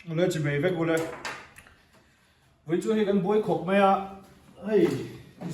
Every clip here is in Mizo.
Ule chi mai vek ule. Vui chu hei kan buai khawp mai a, hei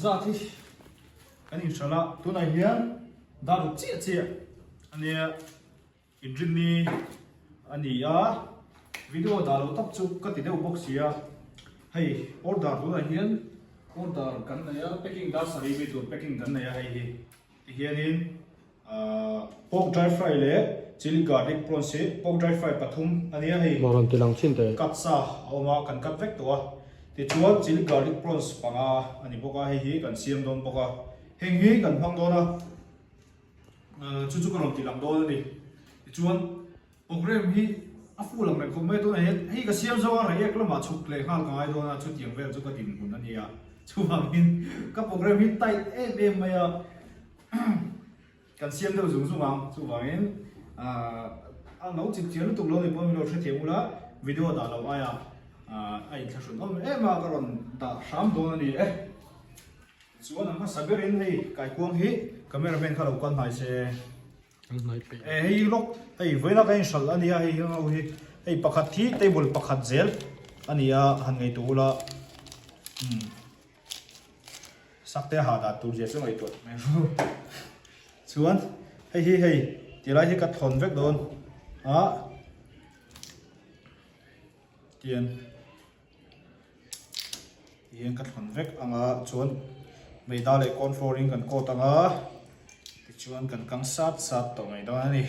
zat hi kan inhralh a, tunah hian dar ruk chiah chiah a nia inrinni a ni a, video dah loh tak chu ka ti deuh bawk si a, hei order tunah hian order kan nei a, packing dar saree mi tur packing kan nei a hei hi. Tihianin pork dry fry leh chilli garlic prawns hi pork dry fry pathum a nia hei. Maw rawn ti lang thin teh. Cut sa a awm a, kan cut vek tawh a. Tichuan chilli garlic prawns panga a ni bawk a, hei hi kan siam dawn bawk a. Heng hi kan hmang dawn a, chu chu ka rawn ti lang dawn a ni. Tichuan Program hi a full ang reng khawp mai tunah hian hei ka siam zo a react lamah chhuk leh nghal ka ngai dawn a chutiang vel chu ka dinhmun a nia chuvangin ka program hi tight em em mai a kan siam deuh zung zung ang chuvangin a lo chip chian lutuk lo ni pawh min lo hrethiam ula video dah loh aia a inthlahrun awm em a ka rawn dah hram dawn a ni e chuan a hmasa berin hei kaikuang hi cameraman kha lo kal hnai se. E hei lawk hei vawiin a ka inhralh a nia hei hi ho hi hei pakhat hi table pakhat zel a ni a han ngaihtuah ula umm sak te a hah dan tur zia chu ngaihtuah mai ru chuan hei hi hei ti lai hi ka thawn vek dawn a tian. Tihian ka thlawn vek ang a chuan meida leh corn flour in kan coat ang a tichuan kan kang sat sat tawh mai dawn a ni.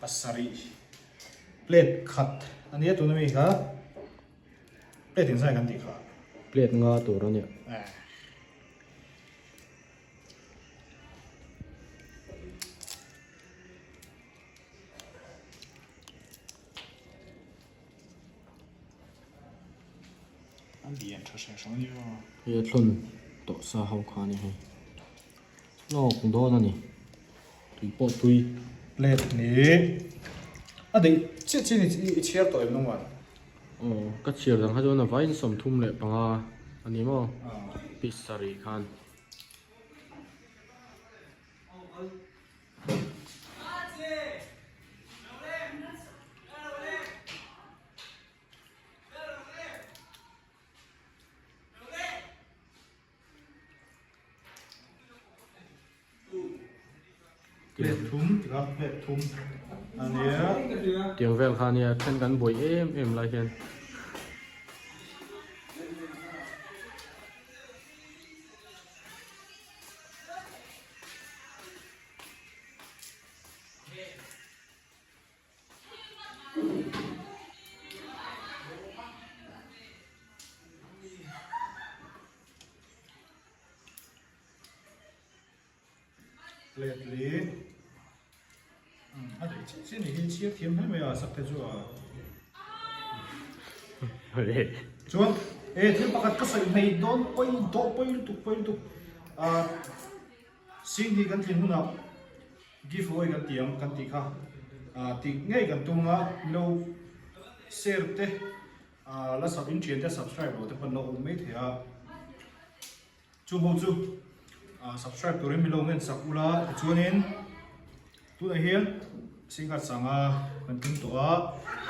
Pasarih plate khat a nia tuna mi kha plate inzai kan tih kha. Plate nga tur a nia. Hei a thlawn tawh sa ho kha a ni hei hlawk dawn a ni tui pawh tui plate ni a deih chiah chiah ni i chhiar tawh em nungwan aw ka chhiar dang kha chuan a vaiin 35 a ni maw piece sarih khan. Tiang vel kha nia then kan buai em em lai hian. Plate li a daih chiah chiah ni hi chhiar thiam hle mai a sak te chu a chuan e thil pakhat ka sawi hmei dawn pawi dawh pawi lutuk pawi lutuk a sing hi kan thlin hunah give away kan ti ang kan tih kha tih ngei kan tum a milo share te la sub in thian te subscribe lo te pawn la awm mai thei a. Chu ho chu subscribe turin min lo ngen sak ula tichuanin tunah hian singhat sanga kan tum tawh a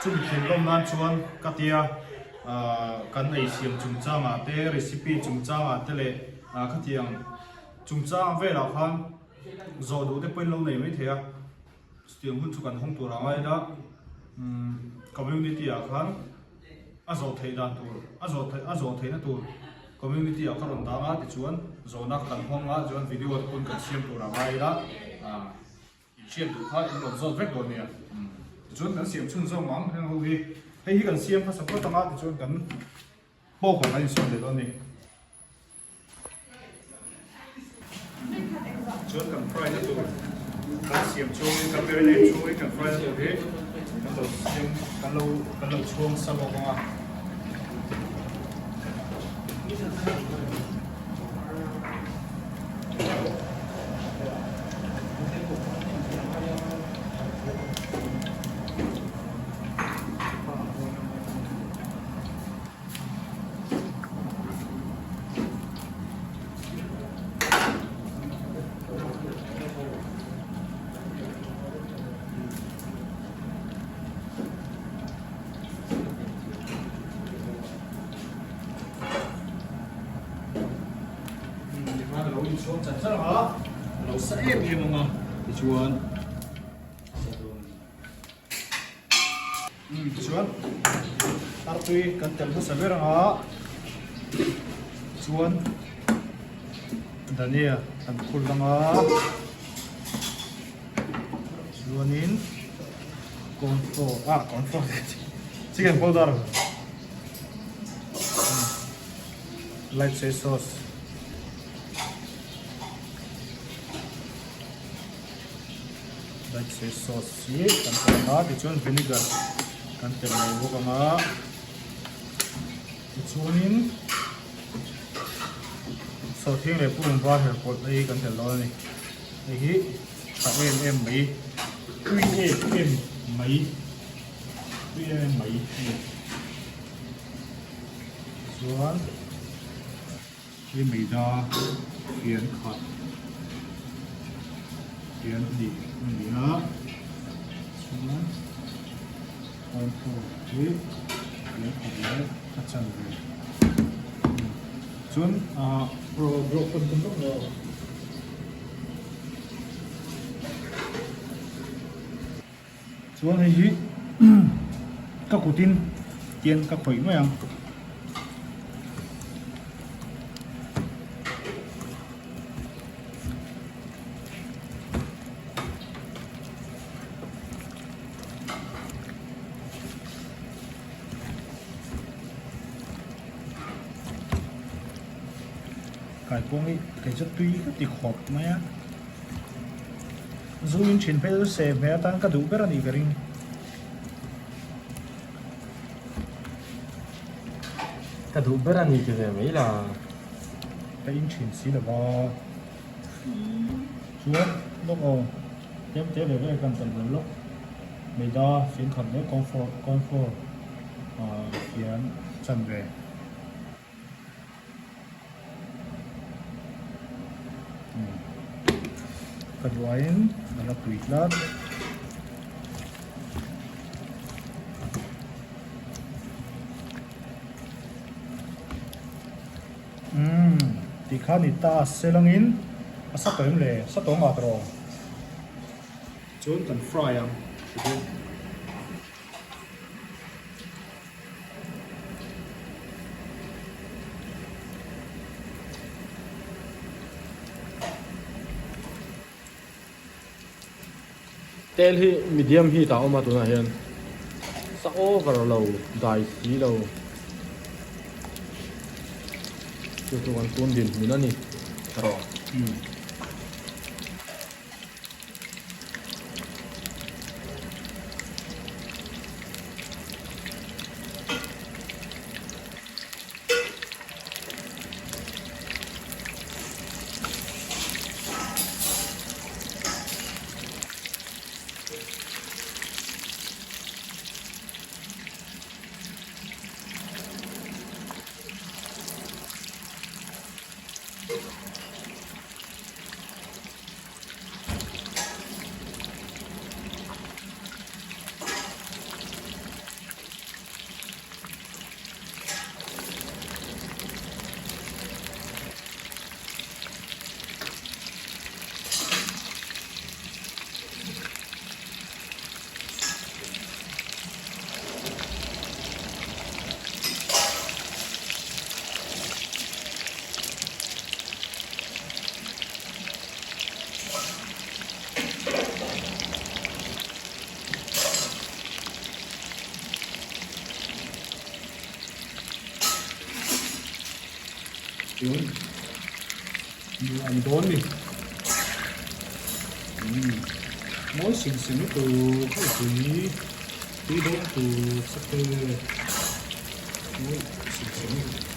chumi thinlawm nan chuan ka tia kan ei siam chungchangah te recipe chungchangah te leh khatiang chungchang velah khan zawh duh te pawhin lo nei mai thei a chutiang hun chu kan hawng tur ang a ila community ah khan. A zawh theih dan tur, a zawh theih a zawh theihna tur community ah ka rawn dang a tichuan zawhna kan hmang a chuan video te pawn kan siam tur a ngai ila ah in hriat duh kha in rawn zawt vek dawn nia tichuan kan siam chhun zawk ang heng ho hi hei hi kan siam hmasa phawt ang a tichuan kan pawk ah kan insawn leh dawn a ni. Chuan kan fry na tur kan siam chhungin kan marinate chhungin kan fry na tur hi kan lo siam kan lo kan lo chhuang sa bawk ang a. a, a lo sa em em ang a, tichuan sa dawn a ni. Umm tichuan artui kan tel hmasa ber ang a, chuan dhania kan phul ang a, chuanin corn flour ah corn flour chicken powder light soy sauce. Light soy sauce hi kan telh ang a tichuan vinegar kan telh lo bawk ang a tichuanin sawhthing leh purun var her pawlh hi kan telh dawn a ni hei hi tha em em mai tui em em mai tui em em mai a ni chuan. He meida fian khat fian hnih a ni a, chuan cornflour hi fian khat leh a chanve a ni. Chuan ah broccoli kan rawk lo. Chuan hei hi ka kutin tian ka khawih mai ang. Kaikuang hi kei chu tui ka ti khawp mai a. Zu in thin phei chu seh hmel atan ka duh ber a nih ka ring. Ka duh ber a ni ti ve mai la. Ka in thin si lo va. Chuan lawk aw tlem te ve ve kan telh belh lawk. Meida fian khat leh cornflour cornflour ah fian chanve. Ka duaiin a la tui tlat. Umm tih kha ni ta se langin a sa tawh em le sa tawh ngah tawh rawh. Chuan kan fry ang tihian. Tel hi medium heat ah a awm a tunah hian sa over lo dai si lo chu chu kan tun dinhmun a ni erawh. Chuan nuam dawn ni. Umm mawi sing seng lutuk hei tui tui dawn tur sate mawi sing seng lutuk.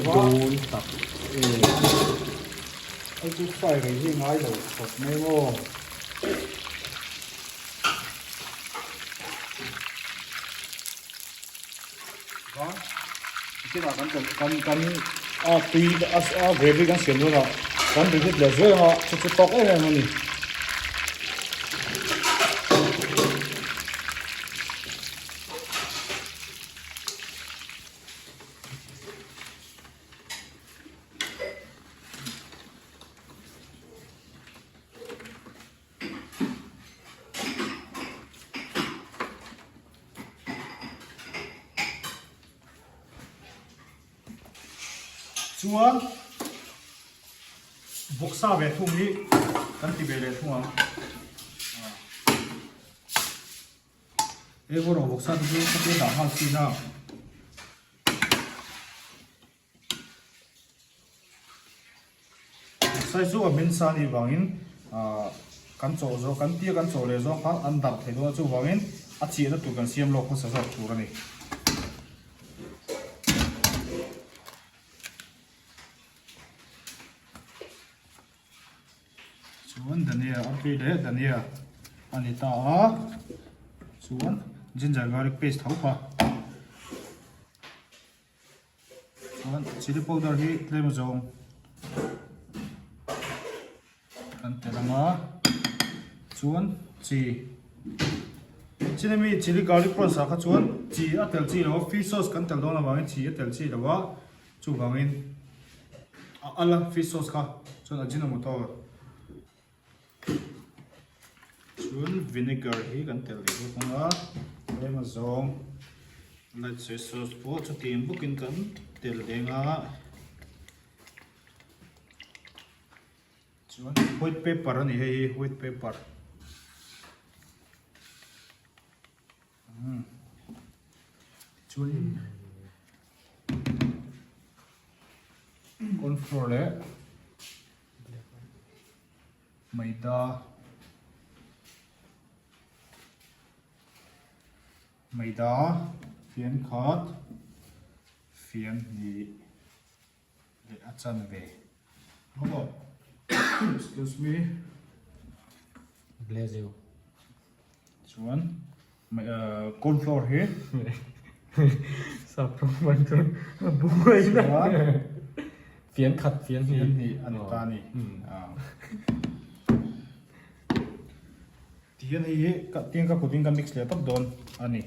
Dawn tak em. Hei chu fry rei hi ngai lo khawp mai maw. Tikhan nikinah kan kan kan kan a tui a a gravy kan siam dawn a kan reheat leh zuai anga chu chu tawk em em a ni. Chuan vawksa ve thung hi kan ti ve leh thung ang. Hei erawh vawksa te chu khatia dah nghal chin a. Sai chu a hmin sa anih vangin ahh kan chawh zawh kan tia kan chawh leh zawng khan an darh thei dawn a chuvangin a chiahna tur kan siam lawk hmasa zawk tur a ni. Chuan dhania artui leh dhania a ni ta a chuan ginger garlic paste tho kha. Chuan chilli powder hi tlem zawng kan tel ang a chuan chi chini mi chilli garlic prawns ah kha chuan chi a tel chi lo a fish sauce kan tel dawn avangin chi a tel chi lo a chuvangin a al a fish sauce kha chuan ajinomoto Chuan vinegar hi kan telh leh bawk ang a, tlem a zawng light soy sauce pawh chutiang bawkin kan telh leng a, chuan white pepper a ni hei hi white pepper. Chuan corn flour leh. Maida Maida fian khat fian hnih leh a chanve excuse me Bless you chuan corn flour hi sap rawng man chuan a buai na fian khat fian hnih fian hnih a ni ta a ni tihian hei hi tiang ka kutin ka mix leh tawp dawn a ni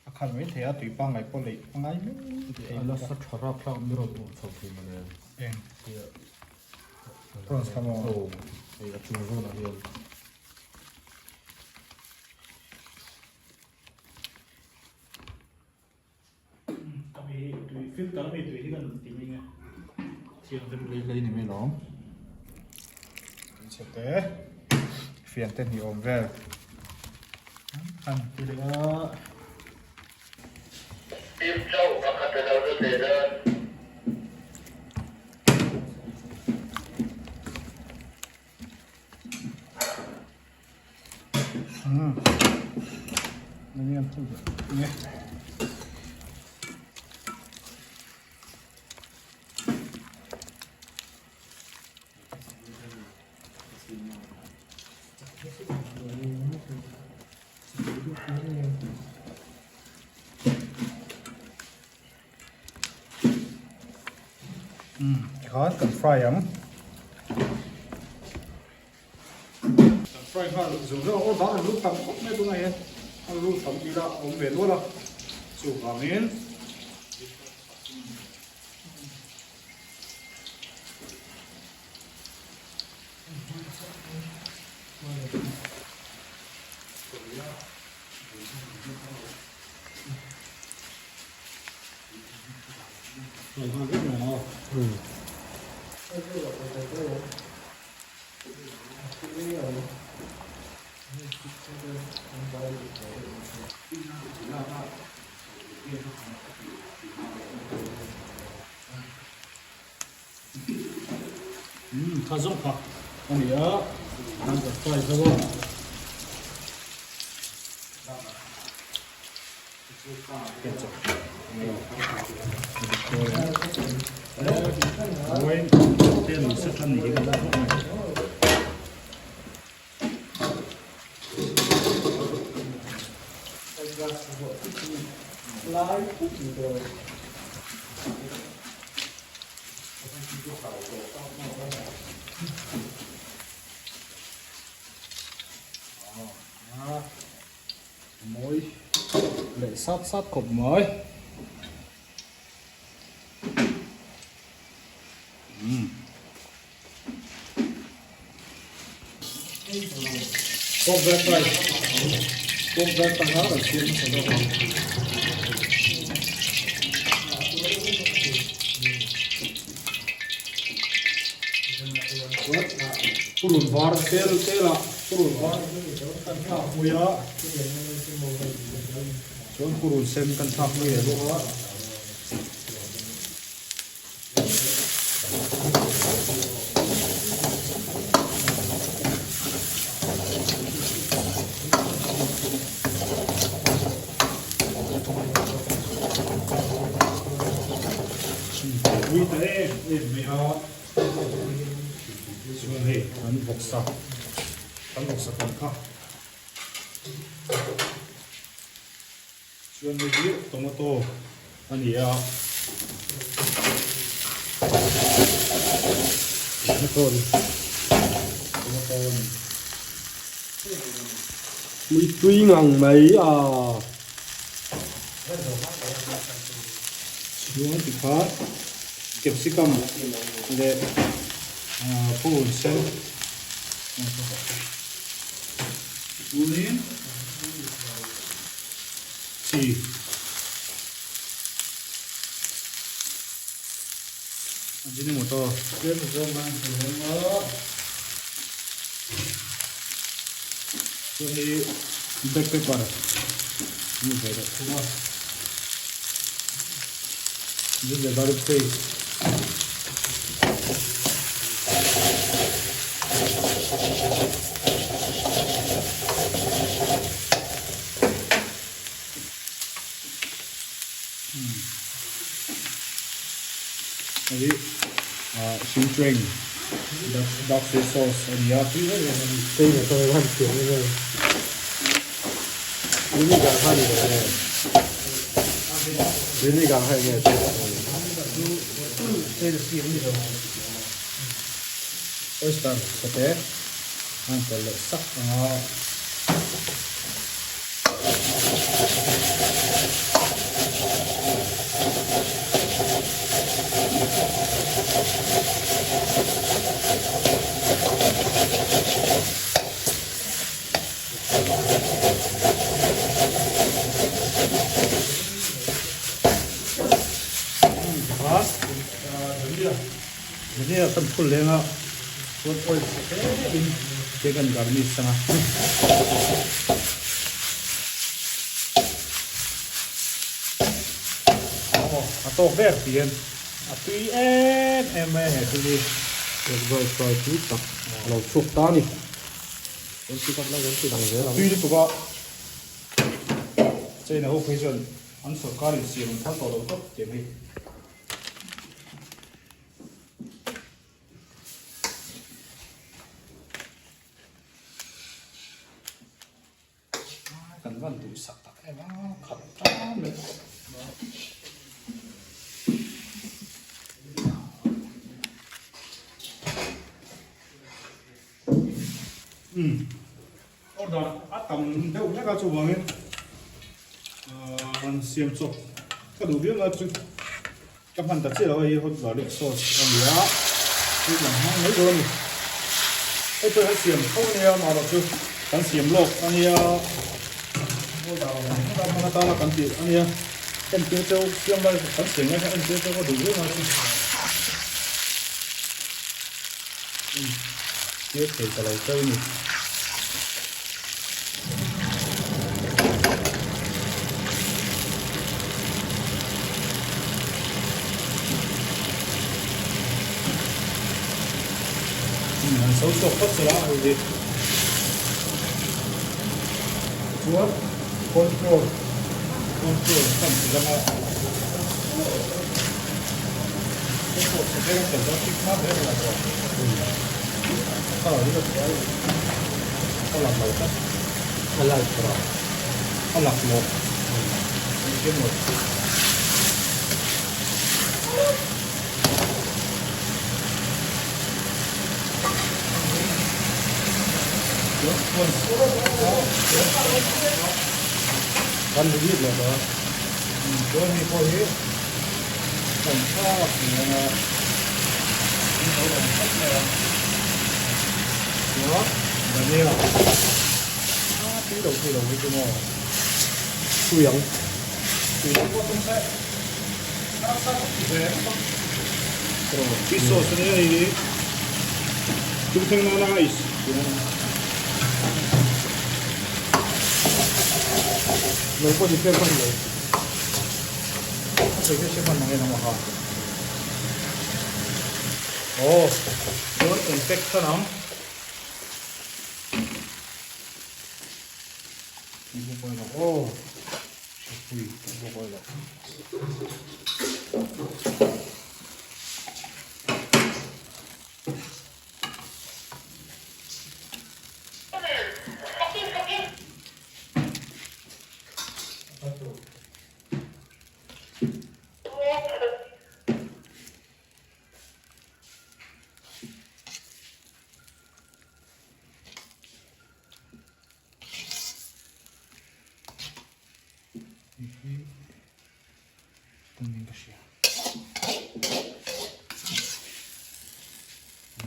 a khal mai thei a tui pangngai pawh leih a ngai mai thei a nasa tha rap thlak mi rawn awh chho thei mawle eng prawns kha maw aw hei a chung zawnah hian. Filter mi tui hi kan ti mai nge thianghlim lei lei ni mai lawm chhe te fian te hnih awm vel han ti leh a. Tikhan kan fry ang. Kan fry nghal zawng zawng aw dang rawn lut tam khawp mai tunah hian a rawn lut tam ila a awm ve nual a chuvangin Kha zawng kha a ni a, an kan fry zo a. Mawi leh sat sat khawp mai. Pork black fry pork black fry kha kan siam nasa zawk ang. Purun var tel tel a purun var kan thlak hmui a chuan purun sen kan thlak hmui leh bawk a. Ui ta em em mai a chuan hei kan vawksa kan vawksa kan kha Chuan hei hi tomato a ni a. Tomato a ni. Tomato a ni. Mui tui ngang mai a. Chuan tikha capsicum leh purun sen. Tunin chi Ajinomoto tlem zawng a hlawm a chuan hei black pepper a ni ve leh thung a ginger garlic paste. Hei ah Singtreng dark soy sauce a ni a. Oyster sate a han telh leh sak ang a. Dhania kan phul leng a chuan oil chhe hle in te kan garnish ang a. Aw a tawk ber ti hian a tui em em mai a ni thil hi. Egg fry tui tak a lo chhuak ta a ni. Tui lutuk a China ho phei chuan an sorkar in siam an phal tawh lo tawp tih ang hi. Kan van duhsak tak em a khat tan mai. Order a tam deuh hlek a chuvangin rawn siam chawp ka duh viau na chu ka hman ta chiah lo a hei hot garlic sauce a ni a hei kan hmang mai dawn a ni hei pawh hi siam tho a nia amaherawh chu kan siam lawk a nia order a awm hman hman atana kan tih a nia entir cheu siam lai kan siam lai kha entir cheu ka duh viau na chu. Tir thei ta lo chauh a ni. An so chhuak phawt sela a hei hi. Tichuan corn flour corn flour kan ti lang a. Kan ri lo a chuan hei pawh hi kan thlak ni ang a in lo lang tlat mai a chuan dhania a tui lo thei lo hi chu maw tui ang tui ang pawh tum se nasa ti ve fish sauce ania hei hi tum thleng nana is Lo pawh ni pek hman lo. A sawi hriat hriat hman mang e nang ha. Aw, chuan kan pack than ang. Tih bawk awi lo aw. Hrepui tih bawk awi lo.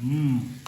Umm.